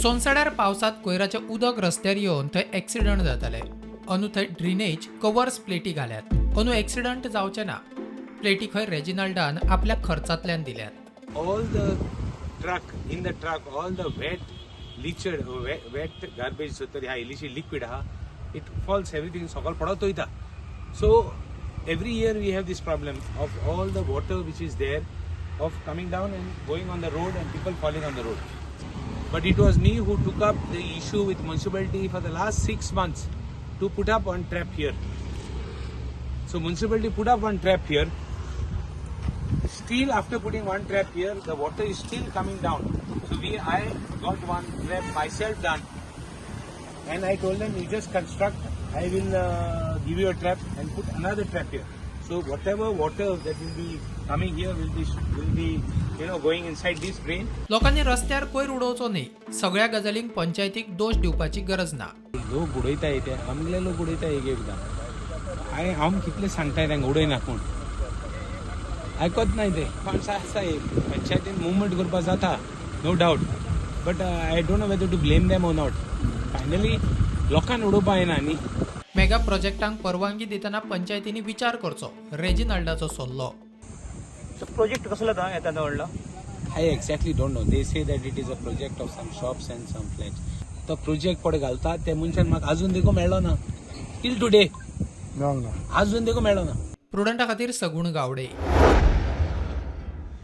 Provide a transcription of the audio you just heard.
सोनसड्यार पावसात कोयराचें उदक रस्त्यार येवन थंय एक्सिडंट जाताले. अंदू थंय ड्रेनेज कवर्स प्लेटी घाल्यात. अंदू एक्सिडंट जावचे ना. प्लेटी खंय रेजिनाल्डान आपल्या खर्चांतल्यान दिल्यात. All the truck, in the truck, all the wet liquid, wet garbage तर ह्या इल्लीशी लिक्विड आहा, it falls, everything सकयल पडत वयता. So every year we have this problem of all the water which is there of coming down and going on the road and people falling on the road. But it was me who took up the issue with municipality for the last 6 months to put up one trap here. So municipality put up one trap here. Still, after putting one trap here, the water is still coming down. So I got one trap myself done, and I told them, "You just construct. I will give you a trap and put another trap here. So whatever water that will be coming here will be going inside this drain." लोकांनी रस्त्यार कोयर उडोवचो न्ही. सगळ्या गजालींक पंचायतीक दोश दिवपाची गरज ना. लोक उडयता ते, आमगेले लोक उडयता. एक एकदां हांवें, हांव कितले सांगताय तांकां उडयना पूण आयकत नाय ते. माणसां आसा, एक पंचायतीन मुवमेंट करपाक जाता, no doubt, but I don't know whether to blame them or not. Finally लोकांक उडोवपा येना न्ही. मेगा प्रोजेक्टांक परवानगी दितना पंचायतींनी विचार करचो, रेजिनाल्डाचो सल्लो. प्रोजेक्ट कसलो तो येता तो व्हडलो? I exactly don't know. They say that it is a project of some shops and some flats. तो प्रोजेक्ट पळय घालता ते मनशान म्हाका अजून देखून मेळ्ळो ना. टील टुडे अजून देखून मेळ्ळो ना. प्रुडंटा खातीर सगुण गावडे.